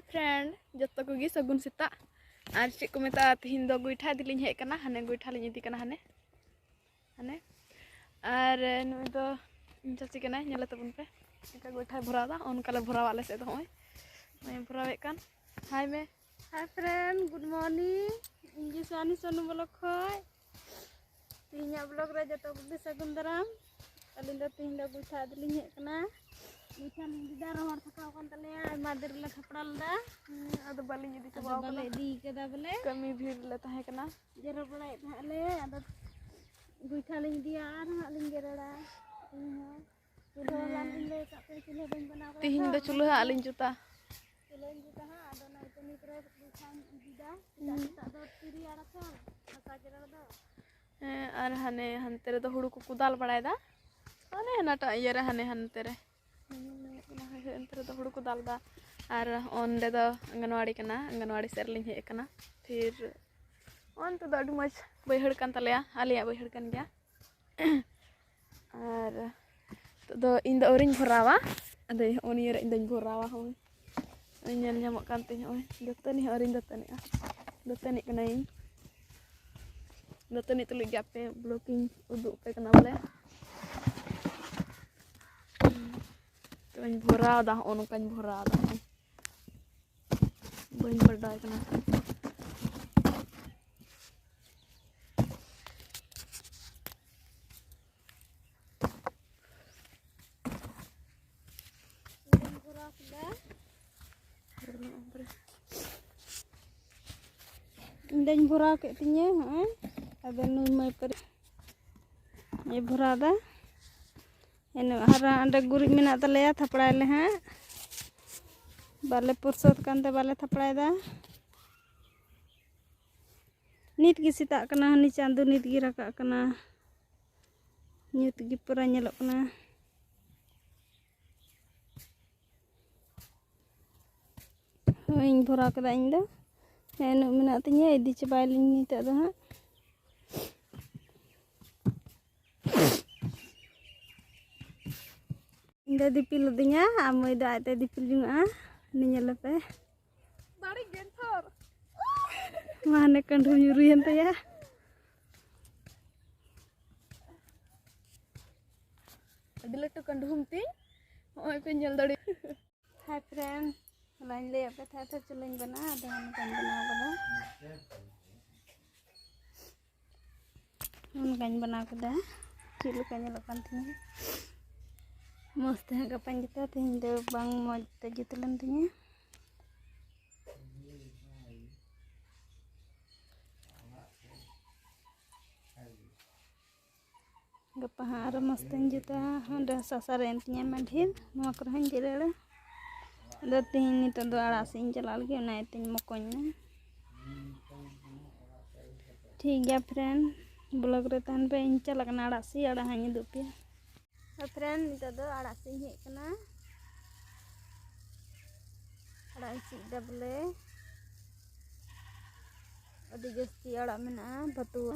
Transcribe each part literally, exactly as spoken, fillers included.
Friend, ᱡᱚᱛᱚ ᱠᱚᱜᱮ ᱥᱟᱹᱜᱩᱱ ᱥᱮᱛᱟᱜ᱾ ᱟᱨ ᱪᱮᱫ ᱠᱚ ᱢᱮᱛᱟᱜᱼᱟ, ᱛᱤᱦᱤᱧ ᱫᱚ ᱜᱚᱭᱴᱷᱟ ᱤᱫᱤ ᱞᱤᱧ ᱦᱮᱡ ᱟᱠᱟᱱᱟ, ᱦᱟᱱᱮ ᱜᱚᱭᱴᱷᱟ ᱞᱤᱧ ᱤᱫᱤ ᱠᱟᱱᱟ, ᱦᱟᱱᱮ, ᱦᱟᱱᱮ᱾ ᱟᱨ ᱱᱩᱭ ᱫᱚ ᱤᱧ ᱪᱟᱪᱤ ᱠᱟᱱᱟᱭ, ᱧᱮᱞᱮ ᱛᱟᱵᱚᱱ ᱯᱮ᱾ ᱪᱮᱫᱠᱟ ᱜᱚᱭᱴᱷᱟᱭ ᱵᱷᱚᱨᱟᱣ ᱮᱫᱟ, ᱚᱱᱠᱟ ᱞᱮ ᱵᱷᱚᱨᱟᱣᱟ ᱟᱞᱮ ᱥᱮᱫ ᱫᱚ᱾ ᱦᱚᱸᱜᱼᱚᱭ, ᱱᱚᱜᱼᱚᱭ ᱵᱷᱚᱨᱟᱣᱮᱫ ᱠᱟᱱ᱾ Hi ᱢᱮ᱾ Hi friend, good morning. ᱤᱧ ᱜᱮ ᱥᱟᱱᱤ ᱥᱚᱱᱩ ᱵᱞᱚᱜ ᱠᱷᱚᱡ᱾ ᱛᱮᱦᱮᱧᱟᱜ ᱵᱞᱚᱜ ᱨᱮ ᱡᱚᱛᱚ ᱠᱚᱜᱮ ᱥᱟᱹᱜᱩᱱ ᱫᱟᱨᱟᱢ᱾ ᱟᱹᱞᱤᱧ ᱫᱚ ᱛᱮᱦᱮᱧ ᱫᱚ ᱜᱚᱭᱴᱷᱟ ᱤᱫᱤ ᱞᱤᱧ ᱦᱮᱡ ᱟᱠᱟᱱᱟ᱾ ᱜᱚᱭᱴᱷᱟ ᱞᱤᱧ ᱤᱫᱤᱭᱮᱫᱟ, ᱨᱚᱦᱚᱲ ᱛᱷᱟᱠᱟᱣ ᱟᱠᱟᱱ ᱛᱟᱞᱮᱭᱟ, ᱟᱭᱢᱟ ᱫᱤᱱ ᱨᱮᱞᱮ ᱛᱷᱟᱯᱲᱟ ᱞᱮᱫᱟ᱾ ᱦᱩᱸ, ᱟᱫᱚ ᱵᱟᱹᱞᱤᱧ ᱤᱫᱤ ᱟᱫᱚ ᱪᱟᱵᱟᱣ ᱵᱟᱞᱮ ᱠᱟᱱᱟ᱾ ᱤᱫᱤ ᱠᱟᱫᱟ ᱵᱚᱞᱮ᱾ ᱠᱟᱹᱢᱤ ᱵᱷᱤᱲ ᱨᱮᱞᱮ ᱛᱟᱦᱮᱸ ᱠᱟᱱᱟ᱾ ᱡᱮᱨᱚᱲ ᱵᱟᱲᱟᱭᱮᱫ ᱛᱟᱦᱮᱸᱫ ᱞᱮ, ᱟᱫᱚ ᱜᱚᱭᱴᱷᱟ ᱞᱤᱧ ᱤᱫᱤᱭᱟ, ᱟᱨ ᱦᱟᱸᱜ ᱞᱤᱧ ᱡᱮᱨᱮᱲᱟ᱾ ᱛᱮᱦᱮᱧ ᱦᱚᱸ ᱪᱩᱞᱦᱟᱹ ᱦᱚᱞᱟ ᱦᱮᱸ᱾ ᱞᱤᱧ ᱞᱟᱹᱭ ᱟᱠᱟᱫ ᱯᱮ, ᱪᱩᱞᱦᱟᱹ ᱵᱟᱹᱧ ᱵᱮᱱᱟᱣ ᱠᱟᱫᱟ ᱛᱮᱦᱮᱧ ᱛᱚ, ᱫᱚ ᱚᱱᱟ ᱪᱩᱞᱦᱟᱹ ᱦᱟᱸᱜ ᱠᱷᱟᱹᱛᱤᱨ ᱞᱤᱧ ᱡᱩᱛᱟ᱾ ᱪᱩᱞᱦᱟᱹᱧ ᱡᱩᱛᱟ ᱦᱟᱸᱜ, ᱟᱫᱚ ᱚᱱᱟ ᱤᱭᱟᱹᱛᱮ ᱱᱤᱛ ᱨᱮ ᱜᱚᱭᱴᱷᱟᱧ ᱤᱫᱤᱭᱟ᱾ ᱥᱮᱛᱟᱜ ᱦᱩᱸ᱾ ᱥᱮᱛᱟᱜ ᱫᱚ ᱛᱤᱨᱤ ᱟᱲᱟ ᱛᱚ, ᱫᱟᱠᱟ ᱡᱮᱨᱮᱲ ᱫᱚ᱾ ᱦᱮᱸ, ᱟᱨ ᱦᱟᱱᱮ ᱦᱟᱱᱛᱮ ᱨᱮᱫᱚ ᱦᱩᱲᱩ ᱠᱚᱠᱚ ᱫᱟᱞ ᱵᱟᱲᱟᱭᱮᱫᱟ᱾ ᱦᱟᱱᱮ ᱦᱟᱱᱟᱴᱟᱜ ᱤᱭᱟᱹ ᱨᱮ, ᱦᱟᱱᱮ ᱦᱟᱱᱛᱮ ᱨᱮ᱾ ᱦᱳᱭ, ᱦᱳᱭ, ᱚᱱᱛᱮ ᱨᱮᱫᱚ ᱦᱩᱲᱩ ᱠᱚ ᱫᱟᱞ ᱮᱫᱟ᱾ ᱟᱨ ᱚᱸᱰᱮ ᱫᱚ ᱚᱝᱜᱚᱱᱣᱟᱲᱤ ᱠᱟᱱᱟ, ᱚᱝᱜᱚᱱᱣᱟᱲᱤ ᱥᱮᱫ ᱨᱮᱞᱤᱧ ᱦᱮᱡ ᱟᱠᱟᱱᱟ᱾ ᱯᱷᱤᱨ ᱚᱱᱛᱮ ᱫᱚ ᱟᱹᱰᱤ ᱢᱚᱡᱽ ᱵᱟᱹᱭᱦᱟᱹᱲ ᱠᱟᱱ ᱛᱟᱞᱮᱭᱟ, ᱟᱞᱮᱭᱟᱜ ᱵᱟᱹᱭᱦᱟᱹᱲ ᱠᱟᱱ ᱜᱮᱭᱟ᱾ ᱟᱨ ᱱᱤᱛᱚᱜ ᱫᱚ ᱤᱧ ᱫᱚ ᱟᱹᱣᱨᱤᱧ ᱵᱷᱚᱨᱟᱣᱟ, ᱟᱫᱚ ᱦᱚᱸᱜᱼᱚ ᱱᱤᱭᱟᱹ ᱨᱮ ᱤᱧ ᱫᱚᱧ ᱵᱷᱚᱨᱟᱣᱟ᱾ ᱦᱚᱸᱜᱼᱚᱭ ᱧᱮᱞ ᱧᱟᱢᱚᱜ ᱠᱟᱱ ᱛᱤᱧ, ᱦᱚᱸᱜᱼᱚᱭ ᱫᱟᱹᱛᱟᱹᱱᱤ ᱦᱚᱸ ᱟᱹᱣᱨᱤᱧ ᱫᱟᱹᱛᱟᱹᱱᱤᱜᱼᱟ, ᱫᱟᱹᱛᱟᱹᱱᱤᱜ ᱠᱟᱹᱱᱟᱹᱧ᱾ ᱫᱟᱹᱛᱟᱹᱱᱤ ᱛᱩᱞᱩᱡ ᱜᱮ ᱟᱯᱮ ᱵᱞᱚᱜ ᱤᱧ ᱩᱫᱩᱜ ᱟᱯᱮ ᱠᱟᱱᱟ ᱵᱚᱞᱮ᱾ ᱛᱚᱧ ᱵᱷᱚᱨᱟᱣ ᱫᱟ, ᱦᱚᱸᱜᱼᱚ ᱱᱚᱝᱠᱟᱧ ᱵᱷᱚᱨᱟᱣ ᱫᱟ᱾ ᱵᱟᱹᱧ ᱵᱟᱰᱟᱭ ᱠᱟᱱᱟ᱾ ᱤᱧ ᱫᱚᱧ ᱵᱷᱚᱨᱟᱣ ᱠᱮᱫ ᱛᱤᱧᱟᱹ, ᱦᱚᱸᱜᱼᱚᱭ᱾ ᱟᱫᱚ ᱱᱩᱭ ᱢᱟᱹᱭ ᱯᱟᱹᱨᱤ ᱵᱷᱚᱨᱟᱣ ᱫᱟ᱾ ᱤᱱᱟᱹ ᱟᱨ ᱚᱸᱰᱮ ᱜᱩᱨᱤᱡ ᱢᱮᱱᱟᱜ ᱛᱟᱞᱮᱭᱟ, ᱛᱷᱟᱯᱲᱟᱭᱟᱞᱮ ᱦᱟᱸᱜ᱾ ᱵᱟᱞᱮ ᱯᱩᱨᱥᱟᱹᱫ ᱠᱟᱱᱛᱮ ᱵᱟᱞᱮ ᱛᱷᱟᱯᱲᱟᱭᱮᱫᱟ᱾ ᱱᱤᱛ ᱜᱮ ᱥᱮᱛᱟᱜ ᱠᱟᱱᱟ, ᱦᱟᱹᱱᱤ ᱪᱟᱸᱫᱚ ᱱᱤᱛ ᱜᱮ ᱨᱟᱠᱟᱵ ᱠᱟᱱᱟ᱾ ᱧᱩᱛ ᱜᱮ ᱯᱩᱨᱟᱹ ᱧᱮᱞᱚᱜ ᱠᱟᱱᱟ᱾ ᱦᱳᱭ, ᱤᱧ ᱵᱷᱚᱨᱟᱣ ᱠᱮᱫᱟ ᱤᱧ ᱫᱚ᱾ ᱦᱮᱸ, ᱤᱱᱟᱹᱜ ᱢᱮᱱᱟᱜ ᱛᱤᱧᱟᱹ, ᱤᱫᱤ ᱪᱟᱵᱟᱭᱟᱞᱤᱧ ᱱᱤᱛᱚᱜ ᱫᱚ ᱦᱟᱸᱜ᱾ ᱤᱧ ᱫᱚ ᱫᱤᱯᱤᱞ ᱟᱹᱫᱤᱧᱟ ᱟᱨ ᱢᱟᱹᱭ ᱫᱚ ᱟᱡᱛᱮ ᱫᱤᱯᱤᱞ ᱡᱚᱝᱟᱜᱼᱟ᱾ ᱩᱱᱤ ᱧᱮᱞᱮᱯᱮ᱾ ᱢᱟ ᱦᱟᱱᱮ ᱠᱟᱹᱰᱷᱩᱢ ᱧᱩᱨᱩᱭᱮᱱ ᱛᱟᱭᱟ᱾ ᱟᱹᱰᱤ ᱞᱟᱹᱴᱩ ᱠᱟᱹᱰᱷᱩᱢ ᱛᱤᱧ, ᱱᱚᱜᱼᱚᱭ ᱯᱮ ᱧᱮᱞ ᱫᱟᱲᱮᱭᱟᱜ᱾ Hi friend, ᱦᱚᱞᱟᱧ ᱞᱟᱹᱭᱟᱫ ᱯᱮ ᱛᱟᱦᱮᱸᱫ ᱛᱚ ᱪᱩᱞᱟᱹᱧ ᱵᱮᱱᱟᱣᱟ, ᱟᱫᱚ ᱱᱚᱝᱠᱟᱧ ᱵᱮᱱᱟᱣ ᱠᱟᱫᱟ᱾ ᱱᱚᱝᱠᱟᱧ ᱵᱮᱱᱟᱣ ᱠᱮᱫᱟ, ᱪᱮᱫ ᱞᱮᱠᱟ ᱧᱮᱞᱚᱜ ᱠᱟᱱ ᱛᱤᱧᱟᱹ? ᱢᱚᱡᱽ ᱛᱮ ᱦᱟᱸᱜ ᱜᱟᱯᱟᱧ ᱡᱩᱛᱟ, ᱛᱮᱦᱮᱧ ᱫᱚ ᱵᱟᱝ ᱢᱚᱡᱽ ᱛᱮ ᱡᱩᱛ ᱞᱮᱱ ᱛᱤᱧᱟᱹ᱾ ᱜᱟᱯᱟ ᱦᱟᱸᱜ ᱟᱨᱚ ᱢᱚᱡᱽ ᱛᱮᱧ ᱡᱩᱛᱟ᱾ ᱚᱸᱰᱮ ᱦᱚᱸ ᱥᱟᱥᱟᱨᱮᱱ ᱛᱤᱧᱟᱹ ᱟᱭᱢᱟ ᱰᱷᱮᱨ, ᱱᱚᱣᱟ ᱠᱚᱨᱮ ᱦᱚᱸᱧ ᱡᱮᱨᱮᱲᱟ᱾ ᱟᱫᱚ ᱛᱮᱦᱮᱧ ᱱᱤᱛᱚᱜ ᱫᱚ ᱟᱲᱟᱜ ᱥᱮᱫ ᱤᱧ ᱪᱟᱞᱟᱜ ᱞᱟᱹᱜᱤᱫ, ᱚᱱᱟ ᱤᱭᱟᱹᱛᱮᱧ ᱢᱚᱠᱚᱧ ᱮᱱᱟ᱾ ᱴᱷᱤᱠ ᱜᱮᱭᱟ friend, vlog ᱨᱮ ᱛᱟᱦᱮᱱ ᱯᱮ, ᱤᱧ ᱪᱟᱞᱟᱜ ᱠᱟᱱᱟ ᱟᱲᱟᱜ ᱥᱤᱫ, ᱟᱲᱟᱜ ᱦᱟᱸᱜ ᱤᱧ ᱩᱫᱩᱜ ᱟᱯᱮᱭᱟ᱾ ᱦᱳᱭ friend, ᱱᱤᱛᱚᱜ ᱫᱚ ᱟᱲᱟᱜ ᱥᱤᱫ ᱤᱧ ᱦᱮᱡ ᱠᱟᱱᱟ᱾ ᱟᱲᱟᱜ ᱤᱧ ᱥᱤᱫ ᱮᱫᱟ ᱵᱚᱞᱮ᱾ ᱟᱹᱰᱤ ᱡᱟᱹᱥᱛᱤ ᱟᱲᱟᱜ ᱢᱮᱱᱟᱜᱼᱟ, ᱵᱷᱟᱹᱛᱩᱣᱟᱹ᱾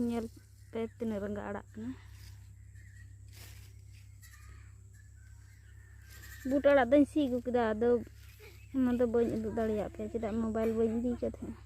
ᱧᱮᱞ ᱯᱮ ᱛᱤᱱᱟᱹᱜ ᱨᱟᱸᱜᱟ ᱟᱲᱟᱜ ᱠᱟᱱᱟ᱾ ᱵᱩᱴ ᱟᱲᱟᱜ ᱫᱚᱧ ᱥᱤᱫ ᱟᱹᱜᱩ ᱠᱮᱫᱟ, ᱟᱫᱚ ᱚᱱᱟ ᱫᱚ ᱵᱟᱹᱧ ᱩᱫᱩᱜ ᱫᱟᱲᱮᱭᱟᱜ ᱯᱮᱭᱟ, ᱪᱮᱫᱟᱜ mobile ᱵᱟᱹᱧ ᱤᱫᱤ ᱠᱟᱫ ᱛᱟᱦᱮᱸᱫ᱾